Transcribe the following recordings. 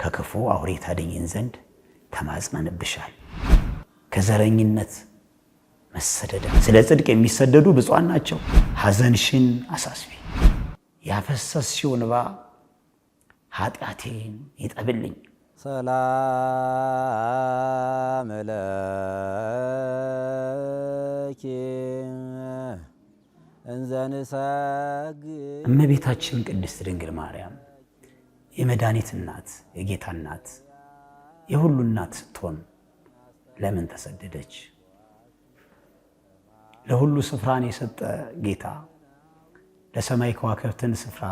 ከክፉ አውሬ ታድኝን ዘንድ ተማጽነንብሻል። ከዘረኝነት መሰደደ ስለ ጽድቅ የሚሰደዱ ብፁዓን ናቸው። ሐዘንሽን አሳስቢ፣ ያፈሰስሽው እንባ ኃጢአቴን ይጠብልኝ። ሰላም ለኪ እንዘንሰግድ። እመቤታችን ቅድስት ድንግል ማርያም የመድኃኒት እናት፣ የጌታ እናት፣ የሁሉ እናት ስትሆን ለምን ተሰደደች? ለሁሉ ስፍራን የሰጠ ጌታ ለሰማይ ከዋክብትን ስፍራ፣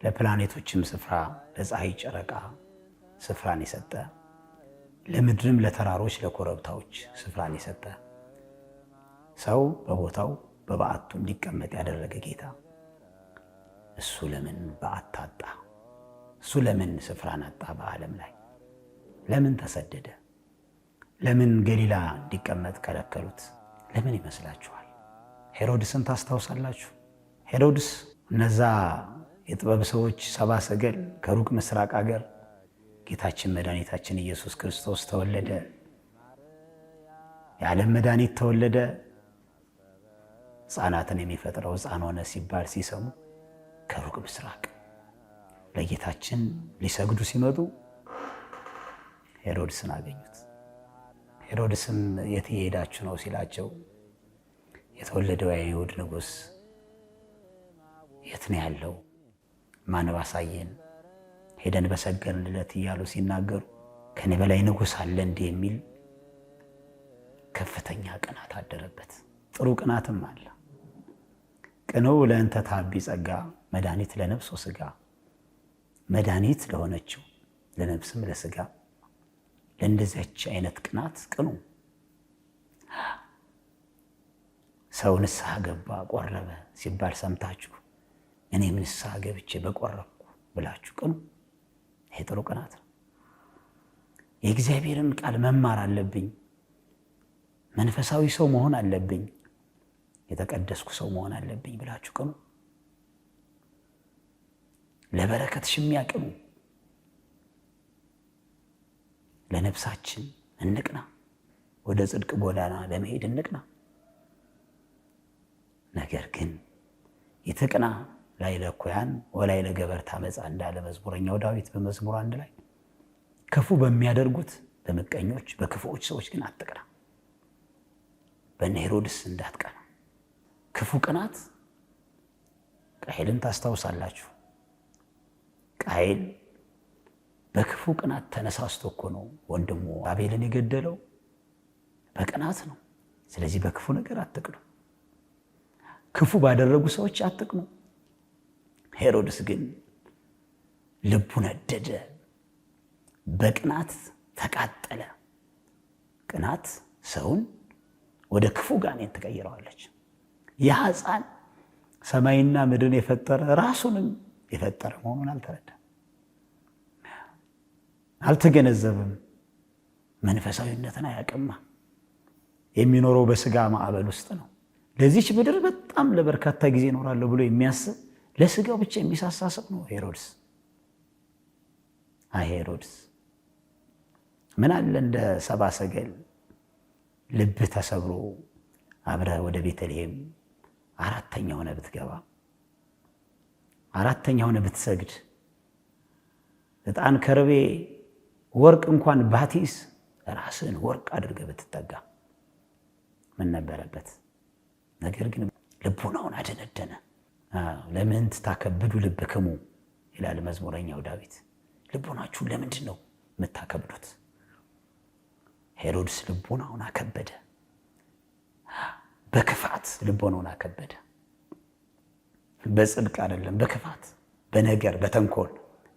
ለፕላኔቶችም ስፍራ፣ ለፀሐይ ጨረቃ ስፍራን የሰጠ፣ ለምድርም ለተራሮች ለኮረብታዎች ስፍራን የሰጠ፣ ሰው በቦታው በበዓቱ እንዲቀመጥ ያደረገ ጌታ እሱ ለምን በዓት አጣ? እሱ ለምን ስፍራን አጣ? በዓለም ላይ ለምን ተሰደደ? ለምን ገሊላ እንዲቀመጥ ከለከሉት? ለምን ይመስላችኋል? ሄሮድስን ታስታውሳላችሁ? ሄሮድስ እነዛ የጥበብ ሰዎች ሰባ ሰገል ከሩቅ ምስራቅ አገር ጌታችን መድኃኒታችን ኢየሱስ ክርስቶስ ተወለደ፣ የዓለም መድኃኒት ተወለደ፣ ሕፃናትን የሚፈጥረው ሕፃን ሆነ ሲባል ሲሰሙ ከሩቅ ምስራቅ ለጌታችን ሊሰግዱ ሲመጡ ሄሮድስን አገኙት። ሄሮድስም የት እየሄዳችሁ ነው ሲላቸው የተወለደው የአይሁድ ንጉሥ የት ነው ያለው? ማን ባሳየን ሄደን በሰገድንለት እያሉ ሲናገሩ ከኔ በላይ ንጉሥ አለ እንዲህ የሚል ከፍተኛ ቅናት አደረበት። ጥሩ ቅናትም አለ። ቅኑ ለእንተ ታቢ ጸጋ መድኃኒት ለነፍስ ወሥጋ፣ መድኃኒት ለሆነችው ለነፍስም ለሥጋ ለእንደዚያች አይነት ቅናት ቅኑ። ሰው ንስሐ ገባ ቆረበ ሲባል ሰምታችሁ እኔም ንስሐ ገብቼ በቆረብኩ ብላችሁ ቅኑ። ይሄ ጥሩ ቅናት ነው። የእግዚአብሔርን ቃል መማር አለብኝ፣ መንፈሳዊ ሰው መሆን አለብኝ፣ የተቀደስኩ ሰው መሆን አለብኝ ብላችሁ ቅኑ። ለበረከት ሽሚያ ቅኑ። ለነፍሳችን እንቅና። ወደ ጽድቅ ጎዳና ለመሄድ እንቅና። ነገር ግን የትቅና ላይ ለኩያን ወላይ ለገበርታ መጻ እንዳለ መዝሙረኛው ዳዊት በመዝሙር 1 ላይ ክፉ በሚያደርጉት በምቀኞች በክፉዎች ሰዎች ግን አትቅና። በእነ ሄሮድስ እንዳትቀና። ክፉ ቅናት ቃየልን ታስታውሳላችሁ። ቃየል በክፉ ቅናት ተነሳስቶ እኮ ነው ወንድሙ አቤልን የገደለው፣ በቅናት ነው። ስለዚህ በክፉ ነገር አትቅኑ። ክፉ ባደረጉ ሰዎች አትቅኑ። ሄሮድስ ግን ልቡ ነደደ፣ በቅናት ተቃጠለ። ቅናት ሰውን ወደ ክፉ ጋኔን ትቀይረዋለች። ያ ሕፃን ሰማይና ምድርን የፈጠረ ራሱንም የፈጠረ መሆኑን አልተረዳም፣ አልተገነዘበም። መንፈሳዊነትን አያውቅማ። የሚኖረው በስጋ ማዕበል ውስጥ ነው። ለዚች ምድር በጣም ለበርካታ ጊዜ እኖራለሁ ብሎ የሚያስብ ለስጋው ብቻ የሚሳሳ ሰው ነው ሄሮድስ። አይ ሄሮድስ ምን አለ እንደ ሰባ ሰገል ልብህ ተሰብሮ አብረህ ወደ ቤተልሔም አራተኛ ሆነ ብትገባ፣ አራተኛ ሆነ ብትሰግድ፣ ዕጣን ከርቤ ወርቅ እንኳን ባቲስ ራስህን ወርቅ አድርገህ ብትጠጋ ምን ነበረበት? ነገር ግን ልቡናውን አደነደነ። ለምን ታከብዱ ልብክሙ ይላል መዝሙረኛው ዳዊት። ልቡናችሁን ለምንድን ነው የምታከብዱት? ሄሮድስ ልቡናውን አከበደ። በክፋት ልቦናውን አከበደ። በጽድቅ አይደለም፣ በክፋት፣ በነገር፣ በተንኮል፣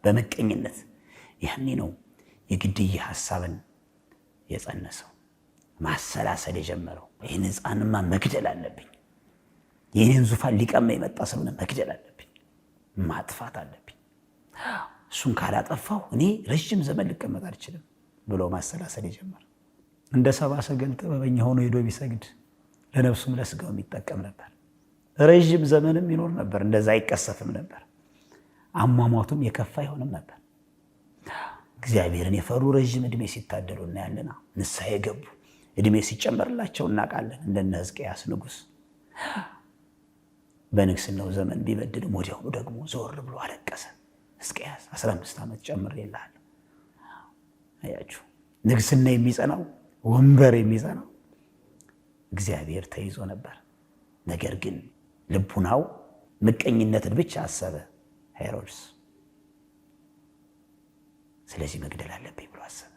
በምቀኝነት። ያኔ ነው የግድያ ሐሳብን የጸነሰው፣ ማሰላሰል የጀመረው። ይህን ሕፃንማ መግደል አለብኝ፣ ይህንን ዙፋን ሊቀማ የመጣ ስለሆነ መግደል አለብኝ፣ ማጥፋት አለብኝ። እሱን ካላጠፋሁ እኔ ረዥም ዘመን ልቀመጥ አልችልም ብሎ ማሰላሰል የጀመረ። እንደ ሰባ ሰገል ጥበበኛ ሆኖ ሄዶ ቢሰግድ ለነፍሱም ለስጋውም ይጠቀም ነበር። ረዥም ዘመንም ይኖር ነበር። እንደዛ አይቀሰፍም ነበር። አሟሟቱም የከፋ አይሆንም ነበር። እግዚአብሔርን የፈሩ ረዥም ዕድሜ ሲታደሉ እናያለና፣ ንስሐ የገቡ ዕድሜ ሲጨመርላቸው እናውቃለን። እንደነ ሕዝቅያስ ንጉሥ በንግስናው ዘመን ቢበድልም ወዲያውኑ ደግሞ ዞር ብሎ አለቀሰ። ሕዝቅያስ 15 ዓመት ጨምሬልሃለሁ። አያችሁ፣ ንግስና የሚጸናው ወንበር የሚጸናው እግዚአብሔር ተይዞ ነበር። ነገር ግን ልቡናው ምቀኝነትን ብቻ አሰበ ሄሮድስ። ስለዚህ መግደል አለብኝ ብሎ አሰበ።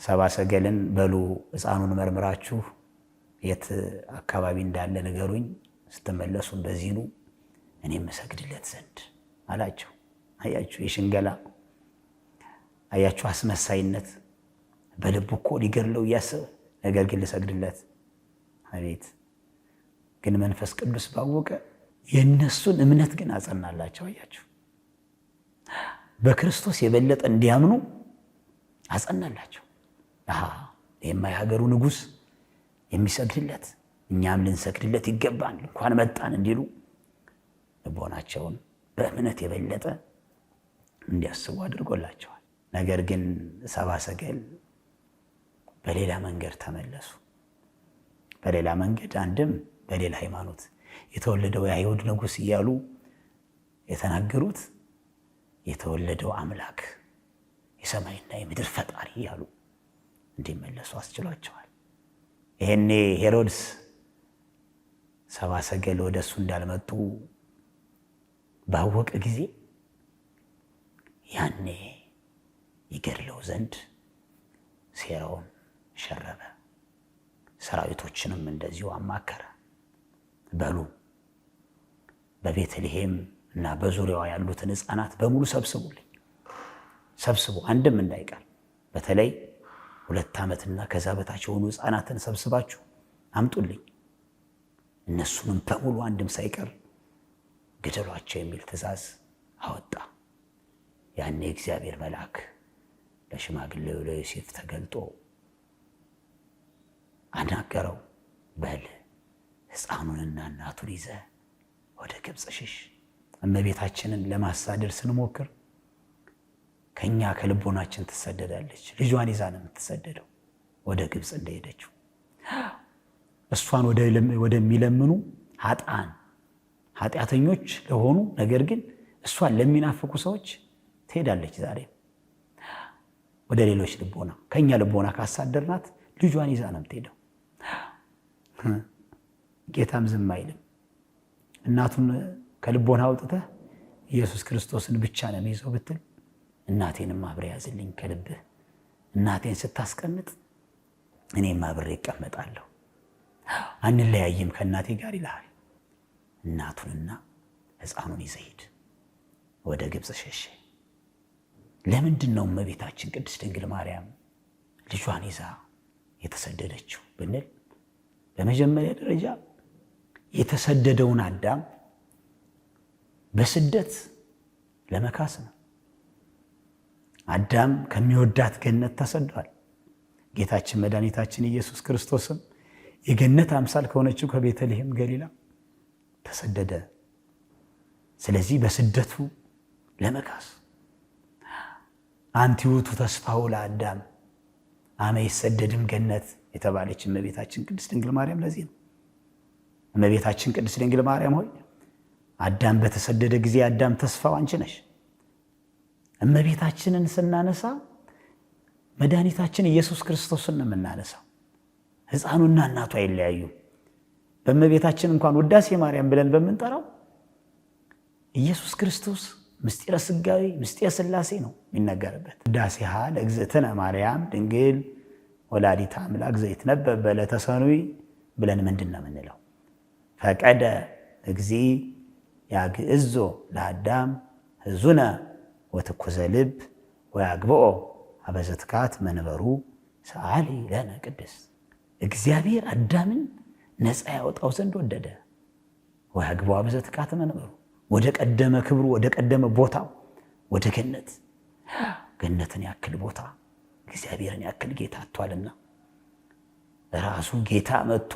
ሰብአ ሰገልን በሉ ሕፃኑን መርምራችሁ የት አካባቢ እንዳለ ንገሩኝ፣ ስትመለሱም በዚህ ኑ እኔም እሰግድለት ዘንድ አላቸው። አያችሁ የሽንገላ አያችሁ አስመሳይነት። በልቡ እኮ ሊገድለው እያሰበ ነገር ግን ልሰግድለት። አቤት ግን መንፈስ ቅዱስ ባወቀ የእነሱን እምነት ግን አጸናላቸው። አያችሁ በክርስቶስ የበለጠ እንዲያምኑ አጸናላቸው። ይህማ የሀገሩ ንጉሥ የሚሰግድለት እኛም ልንሰግድለት ይገባል፣ እንኳን መጣን እንዲሉ ልቦናቸውን በእምነት የበለጠ እንዲያስቡ አድርጎላቸዋል። ነገር ግን ሰብአ ሰገል በሌላ መንገድ ተመለሱ። በሌላ መንገድ አንድም በሌላ ሃይማኖት የተወለደው የአይሁድ ንጉሥ እያሉ የተናገሩት የተወለደው አምላክ የሰማይና የምድር ፈጣሪ እያሉ እንዲመለሱ አስችሏቸዋል። ይሄኔ ሄሮድስ ሰብአ ሰገል ወደ እሱ እንዳልመጡ ባወቀ ጊዜ ያኔ ይገድለው ዘንድ ሴራውን ሸረበ። ሰራዊቶችንም እንደዚሁ አማከረ። በሉ በቤተልሔም እና በዙሪያዋ ያሉትን ሕፃናት በሙሉ ሰብስቡልኝ፣ ሰብስቡ፣ አንድም እንዳይቀር። በተለይ 2 ዓመትና ከዛ በታች የሆኑ ሕፃናትን ሰብስባችሁ አምጡልኝ፣ እነሱንም በሙሉ አንድም ሳይቀር ግደሏቸው የሚል ትእዛዝ አወጣ። ያኔ እግዚአብሔር መልአክ ለሽማግሌው ለዮሴፍ ተገልጦ አናገረው። በል ሕፃኑንና እናቱን ይዘህ ወደ ግብፅ ሽሽ። እመቤታችንን ለማሳደድ ስንሞክር ከኛ ከልቦናችን ትሰደዳለች። ልጇን ይዛ ነው የምትሰደደው ወደ ግብፅ እንደሄደችው። እሷን ወደሚለምኑ ኃጥአን ኃጢአተኞች ለሆኑ ነገር ግን እሷን ለሚናፍቁ ሰዎች ትሄዳለች። ዛሬ ወደ ሌሎች ልቦና ከኛ ልቦና ካሳደርናት ልጇን ይዛ ነው የምትሄደው። ጌታም ዝም አይልም። እናቱን ከልቦና አውጥተህ ኢየሱስ ክርስቶስን ብቻ ነው የሚይዘው ብትል እናቴንም አብሬ ያዝልኝ ከልብህ፣ እናቴን ስታስቀምጥ እኔም አብሬ እቀመጣለሁ፣ አንለያይም ከእናቴ ጋር ይልሃል። እናቱንና ሕፃኑን ይዘህ ሂድ። ወደ ግብፅ ሸሸ። ለምንድን ነው እመቤታችን ቅድስት ድንግል ማርያም ልጇን ይዛ የተሰደደችው ብንል በመጀመሪያ ደረጃ የተሰደደውን አዳም በስደት ለመካስ ነው። አዳም ከሚወዳት ገነት ተሰዷል። ጌታችን መድኃኒታችን ኢየሱስ ክርስቶስም የገነት አምሳል ከሆነችው ከቤተልሔም ገሊላ ተሰደደ። ስለዚህ በስደቱ ለመካስ አንቲ ውእቱ ተስፋሁ ለአዳም አመ ይሰደድም ገነት የተባለች እመቤታችን ቅድስት ድንግል ማርያም ለዚህ ነው። እመቤታችን ቅድስት ድንግል ማርያም ሆይ አዳም በተሰደደ ጊዜ አዳም ተስፋው አንቺ ነሽ። እመቤታችንን ስናነሳ መድኃኒታችን ኢየሱስ ክርስቶስን ነው የምናነሳው። ሕፃኑና እናቱ አይለያዩም። በእመቤታችን እንኳን ውዳሴ ማርያም ብለን በምንጠራው ኢየሱስ ክርስቶስ ምስጢረ ሥጋዌ ምስጢረ ሥላሴ ነው የሚነገርበት። ውዳሴሃ ለእግዝእትነ ማርያም ድንግል ወላዲተ አምላክ ዘይትነበብ በዕለተ ሰኑይ ብለን ምንድን ነው የምንለው? ፈቀደ እግዚእ ያግዕዞ ለአዳም ህዙነ ወትኩዘ ልብ ወያግብኦ ኀበ ዘትካት መንበሩ ሰአሊ ለነ ቅድስት። እግዚአብሔር አዳምን ነፃ ያወጣው ዘንድ ወደደ። ወያግብኦ ኀበ ዘትካት መንበሩ፣ ወደ ቀደመ ክብሩ፣ ወደ ቀደመ ቦታው፣ ወደ ገነት። ገነትን ያክል ቦታ እግዚአብሔርን ያክል ጌታ አጥቷልና ራሱ ጌታ መጥቶ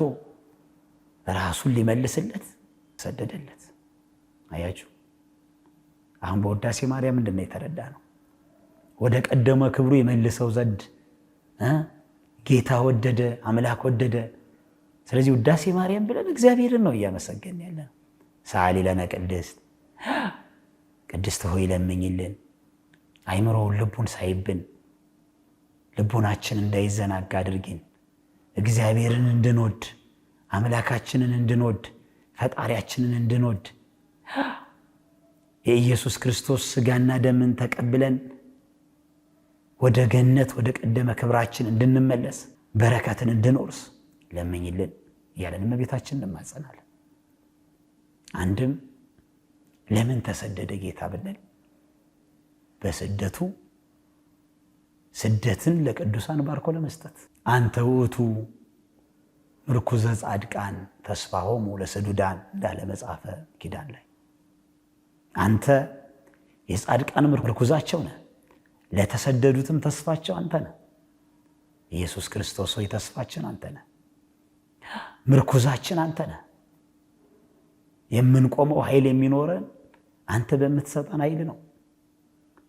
ራሱን ሊመልስለት ሰደደለት። አያችሁ፣ አሁን በውዳሴ ማርያም ምንድን ነው የተረዳ ነው? ወደ ቀደመ ክብሩ የመልሰው ዘንድ ጌታ ወደደ፣ አምላክ ወደደ። ስለዚህ ውዳሴ ማርያም ብለን እግዚአብሔርን ነው እያመሰገን ያለ ነው። ሰአሊ ለነ ቅድስት፣ ቅድስት ሆይ ለምኝልን። አይምሮውን ልቡን ሳይብን ልቡናችን እንዳይዘናጋ አድርጊን። እግዚአብሔርን እንድንወድ፣ አምላካችንን እንድንወድ፣ ፈጣሪያችንን እንድንወድ፣ የኢየሱስ ክርስቶስ ስጋና ደምን ተቀብለን ወደ ገነት ወደ ቀደመ ክብራችን እንድንመለስ በረከትን እንድንወርስ ለምኝልን እያለን እመቤታችን እንማጸናለን። አንድም ለምን ተሰደደ ጌታ ብንል በስደቱ ስደትን ለቅዱሳን ባርኮ ለመስጠት፣ አንተ ውእቱ ምርኩዘ ጻድቃን ተስፋሆሙ ለስዱዳን እንዳለ መጽሐፈ ኪዳን ላይ፣ አንተ የጻድቃን ምርኩዛቸው ነህ፣ ለተሰደዱትም ተስፋቸው አንተ ነህ። ኢየሱስ ክርስቶስ ሆይ ተስፋችን አንተ ነህ፣ ምርኩዛችን አንተ ነህ። የምንቆመው ኃይል የሚኖረን አንተ በምትሰጠን ኃይል ነው።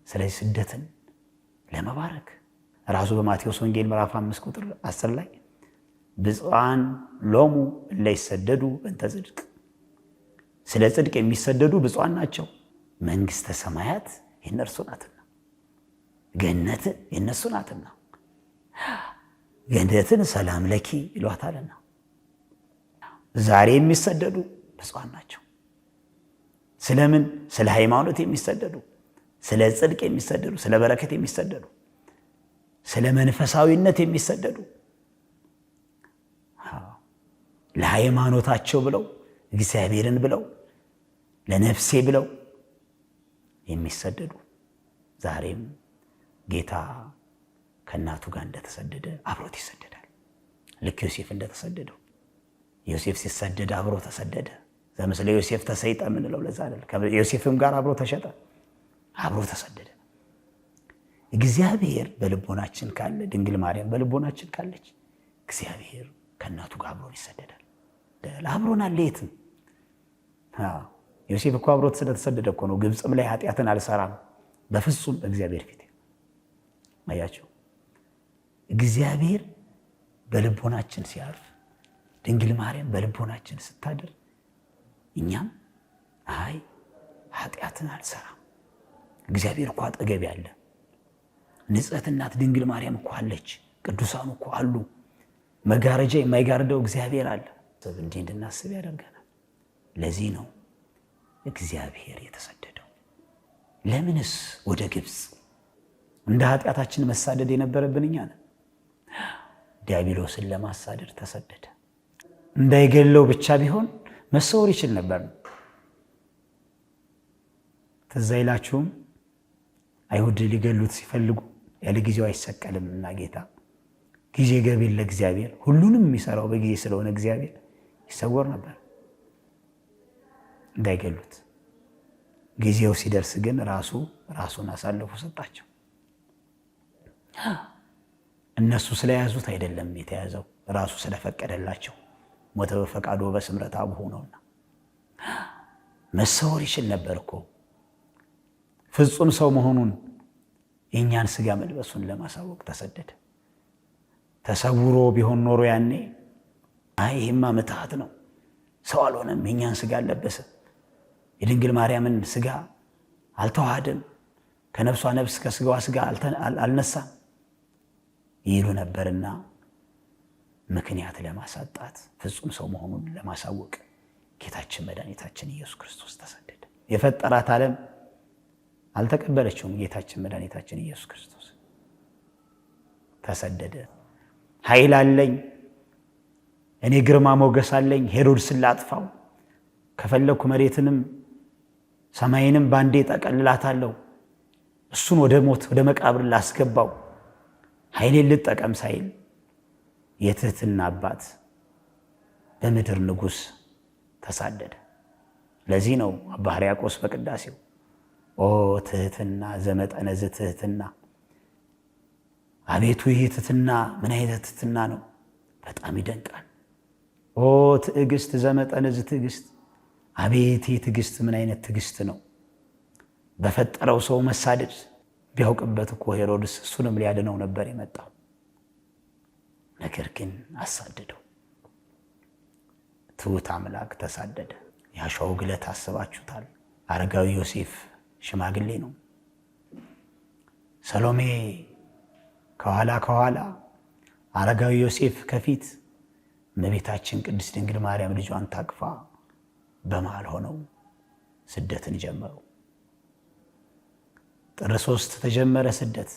ስለዚህ ስደትን ለመባረክ ራሱ በማቴዎስ ወንጌል ምዕራፍ 5 ቁጥር 10 ላይ ብፁዓን ሎሙ እለ ይሰደዱ በእንተ ጽድቅ፣ ስለ ጽድቅ የሚሰደዱ ብፁዓን ናቸው፣ መንግሥተ ሰማያት የእነርሱ ናትና፣ ገነት የእነሱ ናትና፣ ገነትን ሰላም ለኪ ይሏታልና። ዛሬ የሚሰደዱ ብፁዓን ናቸው። ስለምን? ስለ ሃይማኖት የሚሰደዱ፣ ስለ ጽድቅ የሚሰደዱ፣ ስለ በረከት የሚሰደዱ፣ ስለ መንፈሳዊነት የሚሰደዱ፣ ለሃይማኖታቸው ብለው እግዚአብሔርን ብለው ለነፍሴ ብለው የሚሰደዱ፣ ዛሬም ጌታ ከእናቱ ጋር እንደተሰደደ አብሮት ይሰደዳል። ልክ ዮሴፍ እንደተሰደደው፣ ዮሴፍ ሲሰደድ አብሮ ተሰደደ። ዘምስለ ዮሴፍ ተሰይጠ የምንለው ለዛ አይደል? ከዮሴፍም ጋር አብሮ ተሸጠ፣ አብሮ ተሰደደ። እግዚአብሔር በልቦናችን ካለ፣ ድንግል ማርያም በልቦናችን ካለች፣ እግዚአብሔር ከእናቱ ጋር አብሮን ይሰደዳል። አብሮን አለ የትም። ዮሴፍ እኮ አብሮት ስለተሰደደ እኮ ነው ግብፅም ላይ ኃጢአትን አልሰራም በፍጹም እግዚአብሔር ፊት። አያቸው፣ እግዚአብሔር በልቦናችን ሲያርፍ፣ ድንግል ማርያም በልቦናችን ስታድር፣ እኛም አይ ኃጢአትን አልሰራም፣ እግዚአብሔር እኮ አጠገብ ያለ፣ ንጽሕት እናት ድንግል ማርያም እኮ አለች፣ ቅዱሳኑ እኮ አሉ፣ መጋረጃ የማይጋርደው እግዚአብሔር አለ። እንዲህ እንድናስብ ያደርገናል። ለዚህ ነው እግዚአብሔር የተሰደደው። ለምንስ ወደ ግብፅ? እንደ ኃጢአታችን መሳደድ የነበረብን እኛ ነን። ዲያብሎስን ለማሳደድ ተሰደደ። እንዳይገለው ብቻ ቢሆን መሰወር ይችል ነበር። ትዝ አይላችሁም? አይሁድ ሊገሉት ሲፈልጉ ያለ ጊዜው አይሰቀልም እና ጌታ ጊዜ ገቢር ለእግዚአብሔር፣ ሁሉንም የሚሰራው በጊዜ ስለሆነ እግዚአብሔር ይሰወር ነበር እንዳይገሉት። ጊዜው ሲደርስ ግን ራሱ ራሱን አሳልፎ ሰጣቸው። እነሱ ስለያዙት አይደለም የተያዘው፣ ራሱ ስለፈቀደላቸው፣ ሞተ በፈቃዱ በስምረት አቡሁ ነውና። መሰወር ይችል ነበር እኮ፣ ፍጹም ሰው መሆኑን የእኛን ስጋ መልበሱን ለማሳወቅ ተሰደደ። ተሰውሮ ቢሆን ኖሮ ያኔ አይ ይሄማ ምትሃት ነው፣ ሰው አልሆነም፣ የእኛን ስጋ አለበሰ፣ የድንግል ማርያምን ስጋ አልተዋሃደም፣ ከነፍሷ ነፍስ ከስጋዋ ስጋ አልነሳም ይሉ ነበርና ምክንያት ለማሳጣት፣ ፍጹም ሰው መሆኑን ለማሳወቅ ጌታችን መድኃኒታችን ኢየሱስ ክርስቶስ ተሰደደ። የፈጠራት ዓለም አልተቀበለችውም። ጌታችን መድኃኒታችን ኢየሱስ ክርስቶስ ተሰደደ። ኃይል አለኝ፣ እኔ ግርማ ሞገስ አለኝ፣ ሄሮድስን ላጥፋው፣ ከፈለግኩ መሬትንም ሰማይንም ባንዴ ጠቀልላታለሁ፣ እሱን ወደ ሞት ወደ መቃብር ላስገባው፣ ኃይሌን ልጠቀም ሳይል የትህትና አባት በምድር ንጉሥ ተሳደደ። ለዚህ ነው አባ ሕርያቆስ በቅዳሴው ኦ ትህትና ዘመጠነዝ ትህትና፣ አቤቱ ይህ ትህትና ምን አይነት ትህትና ነው? በጣም ይደንቃል። ኦ ትዕግስት ዘመጠነዝ ትዕግስት፣ አቤት ይህ ትዕግስት ምን አይነት ትዕግስት ነው? በፈጠረው ሰው መሳደድ ቢያውቅበት እኮ ሄሮድስ እሱንም ሊያድነው ነበር የመጣው። ነገር ግን አሳደደው። ትሑት አምላክ ተሳደደ። የአሸዋው ግለት አስባችሁታል። አረጋዊ ዮሴፍ ሽማግሌ ነው። ሰሎሜ ከኋላ ከኋላ፣ አረጋዊ ዮሴፍ ከፊት፣ እመቤታችን ቅድስት ድንግል ማርያም ልጇን ታቅፋ በመሃል ሆነው ስደትን ጀመሩ። ጥር 3 ተጀመረ ስደት።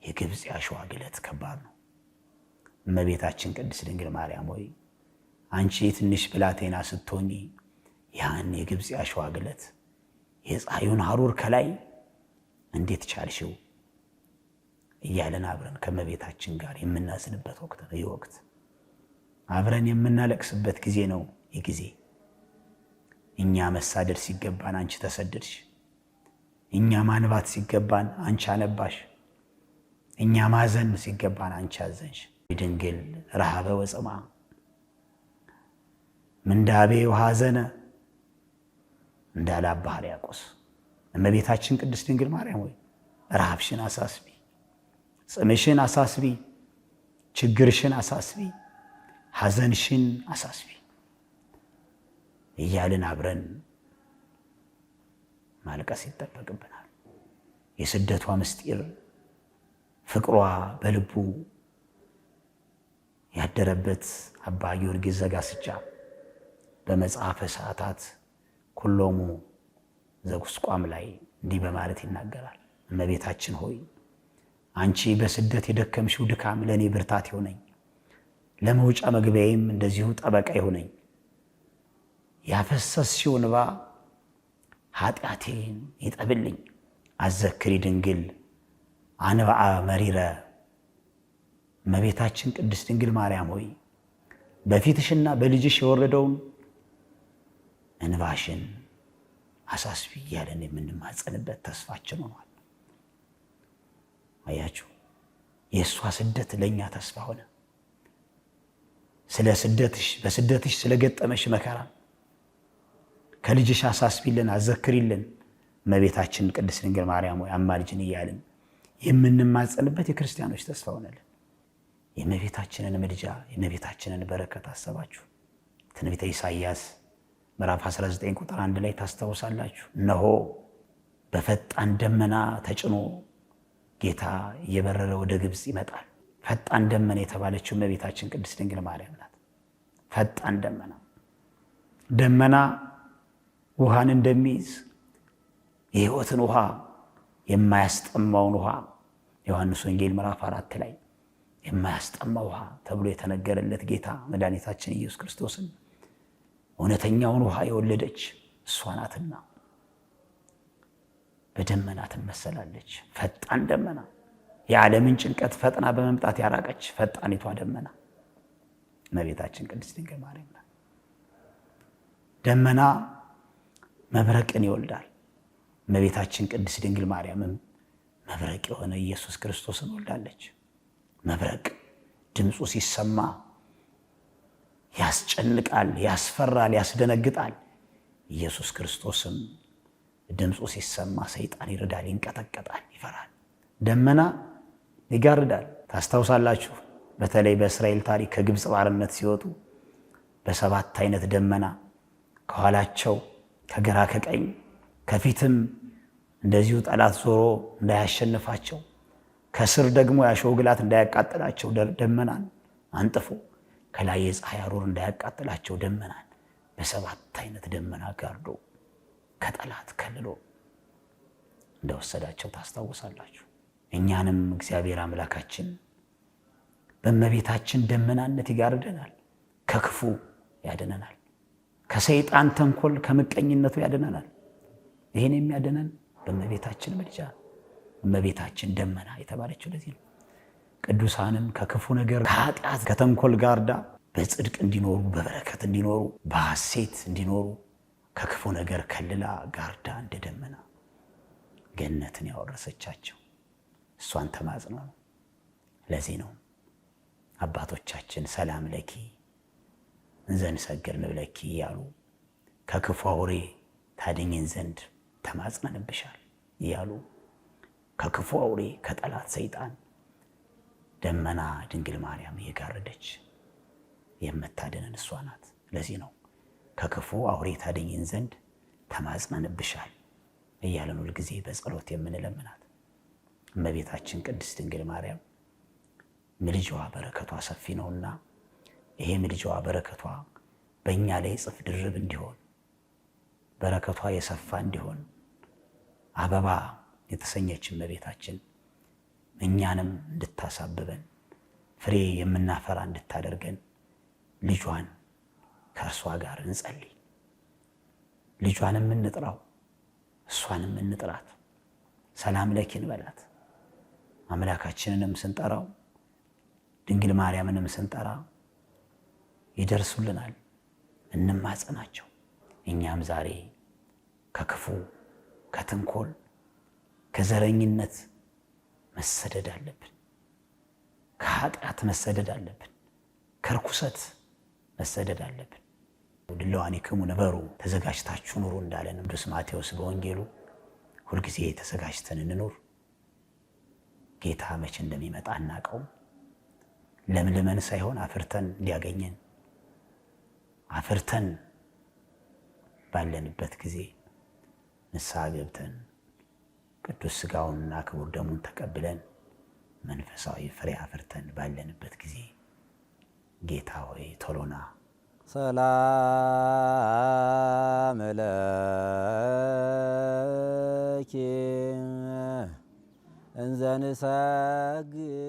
የግብፅ የአሸዋ ግለት ከባድ ነው። እመቤታችን ቅድስት ድንግል ማርያም ሆይ፣ አንቺ ትንሽ ብላቴና ስትሆኚ ያን የግብፅ የአሸዋ ግለት፣ የፀሐዩን ሐሩር ከላይ እንዴት ቻልሽው እያለን አብረን ከእመቤታችን ጋር የምናዝንበት ወቅት ነው። ይህ ወቅት አብረን የምናለቅስበት ጊዜ ነው። ይህ ጊዜ እኛ መሳደድ ሲገባን አንቺ ተሰደድሽ። እኛ ማንባት ሲገባን አንቺ አነባሽ። እኛ ማዘን ሲገባን አንቺ አዘንሽ። ድንግል ረሃበ ወጽምዓ፣ ምንዳቤ ወሐዘነ እንዳለ አባ ሕርያቆስ፣ እመቤታችን ቅድስት ድንግል ማርያም ወይ ረሃብሽን አሳስቢ፣ ጽምሽን አሳስቢ፣ ችግርሽን አሳስቢ፣ ሐዘንሽን አሳስቢ እያልን አብረን ማልቀስ ይጠበቅብናል። የስደቷ ምስጢር ፍቅሯ በልቡ ያደረበት አባ ጊዮርጊስ ዘጋስጫ በመጽሐፈ ሰዓታት ኩሎሙ ዘጉስቋም ላይ እንዲህ በማለት ይናገራል። እመቤታችን ሆይ፣ አንቺ በስደት የደከምሽው ድካም ለእኔ ብርታት ይሆነኝ፣ ለመውጫ መግቢያዬም እንደዚሁ ጠበቃ ይሆነኝ። ያፈሰስሽው እንባ ኃጢአቴን ይጠብልኝ። አዘክሪ ድንግል አንብአ መሪረ፣ እመቤታችን ቅድስት ድንግል ማርያም ሆይ፣ በፊትሽና በልጅሽ የወረደውን እንባሽን አሳስቢ እያለን የምንማጸንበት ተስፋችን ሆኗል። አያችሁ፣ የእሷ ስደት ለእኛ ተስፋ ሆነ። ስለ ስደትሽ፣ በስደትሽ ስለገጠመሽ መከራ ከልጅሽ አሳስቢልን፣ አዘክሪልን እመቤታችን ቅድስት ድንግል ማርያም ሆይ አማልጅን እያልን የምንማጸንበት የክርስቲያኖች ተስፋ ሆነልን። የእመቤታችንን ምልጃ፣ የእመቤታችንን በረከት አሰባችሁ። ትንቢተ ኢሳይያስ ምዕራፍ 19 ቁጥር 1 ላይ ታስታውሳላችሁ። እነሆ በፈጣን ደመና ተጭኖ ጌታ እየበረረ ወደ ግብፅ ይመጣል። ፈጣን ደመና የተባለችው እመቤታችን ቅድስት ድንግል ማርያም ናት። ፈጣን ደመና፣ ደመና ውሃን እንደሚይዝ፣ የሕይወትን ውሃ፣ የማያስጠማውን ውሃ፣ ዮሐንስ ወንጌል ምዕራፍ 4 ላይ የማያስጠማ ውሃ ተብሎ የተነገረለት ጌታ መድኃኒታችን ኢየሱስ ክርስቶስን፣ እውነተኛውን ውሃ የወለደች እሷ ናትና በደመና ትመሰላለች። ፈጣን ደመና፣ የዓለምን ጭንቀት ፈጥና በመምጣት ያራቀች ፈጣኒቷ ደመና እመቤታችን ቅድስት ድንግል ማርያም ናት። ደመና መብረቅን ይወልዳል። እመቤታችን ቅድስት ድንግል ማርያምም መብረቅ የሆነ ኢየሱስ ክርስቶስን ወልዳለች። መብረቅ ድምፁ ሲሰማ ያስጨንቃል፣ ያስፈራል፣ ያስደነግጣል። ኢየሱስ ክርስቶስም ድምፁ ሲሰማ ሰይጣን ይርዳል፣ ይንቀጠቀጣል፣ ይፈራል። ደመና ይጋርዳል። ታስታውሳላችሁ፣ በተለይ በእስራኤል ታሪክ ከግብፅ ባርነት ሲወጡ በሰባት አይነት ደመና ከኋላቸው ከግራ ከቀኝ ከፊትም እንደዚሁ ጠላት ዞሮ እንዳያሸንፋቸው፣ ከስር ደግሞ የአሸዋ ግላት እንዳያቃጥላቸው ደመናን አንጥፎ፣ ከላይ የፀሐይ አሩር እንዳያቃጥላቸው ደመናን በሰባት አይነት ደመና ጋርዶ ከጠላት ከልሎ እንደወሰዳቸው ታስታውሳላችሁ። እኛንም እግዚአብሔር አምላካችን በእመቤታችን ደመናነት ይጋርደናል፣ ከክፉ ያድነናል፣ ከሰይጣን ተንኮል ከምቀኝነቱ ያድነናል። ይህን የሚያድነን በእመቤታችን ምልጃ። እመቤታችን ደመና የተባለችው ለዚህ ነው። ቅዱሳንን ከክፉ ነገር፣ ከኃጢአት፣ ከተንኮል ጋርዳ በጽድቅ እንዲኖሩ፣ በበረከት እንዲኖሩ፣ በሐሴት እንዲኖሩ ከክፉ ነገር ከልላ ጋርዳ እንደ ደመና ገነትን ያወረሰቻቸው እሷን ተማጽኖ ነው። ለዚህ ነው አባቶቻችን ሰላም ለኪ እንዘንሰግር ንብለኪ እያሉ ከክፉ አውሬ ታድኝን ዘንድ ተማጽነንብሻል። እያሉ ከክፉ አውሬ ከጠላት ሰይጣን ደመና ድንግል ማርያም እየጋረደች የምታድነን እሷ ናት። ለዚህ ነው ከክፉ አውሬ ታድኝን ዘንድ ተማጽነንብሻል እያለን ሁልጊዜ በጸሎት የምንለምናት። እመቤታችን ቅድስት ድንግል ማርያም ምልጃዋ በረከቷ ሰፊ ነውና ይሄ ምልጃዋ በረከቷ በእኛ ላይ እጥፍ ድርብ እንዲሆን፣ በረከቷ የሰፋ እንዲሆን፣ አበባ የተሰኘች እመቤታችን እኛንም እንድታሳብበን፣ ፍሬ የምናፈራ እንድታደርገን ልጇን ከእርሷ ጋር እንጸልይ። ልጇንም እንጥራው፣ እሷንም እንጥራት። ሰላም ለኪ እንበላት። አምላካችንንም ስንጠራው ድንግል ማርያምንም ስንጠራ ይደርሱልናል። እንማጸናቸው። እኛም ዛሬ ከክፉ፣ ከተንኮል፣ ከዘረኝነት መሰደድ አለብን። ከኃጢአት መሰደድ አለብን። ከርኩሰት መሰደድ አለብን። ድልዋኒክሙ ንበሩ፣ ተዘጋጅታችሁ ኑሩ እንዳለን ቅዱስ ማቴዎስ በወንጌሉ ሁልጊዜ ተዘጋጅተን እንኑር። ጌታ መቼ እንደሚመጣ አናውቀውም። ለምልመን ሳይሆን አፍርተን እንዲያገኘን፣ አፍርተን ባለንበት ጊዜ ንስሐ ገብተን ቅዱስ ሥጋውንና ክቡር ደሙን ተቀብለን መንፈሳዊ ፍሬ አፍርተን ባለንበት ጊዜ ጌታ ሆይ ቶሎና። ሰላም ለኪ እንዘ ንሰግድ።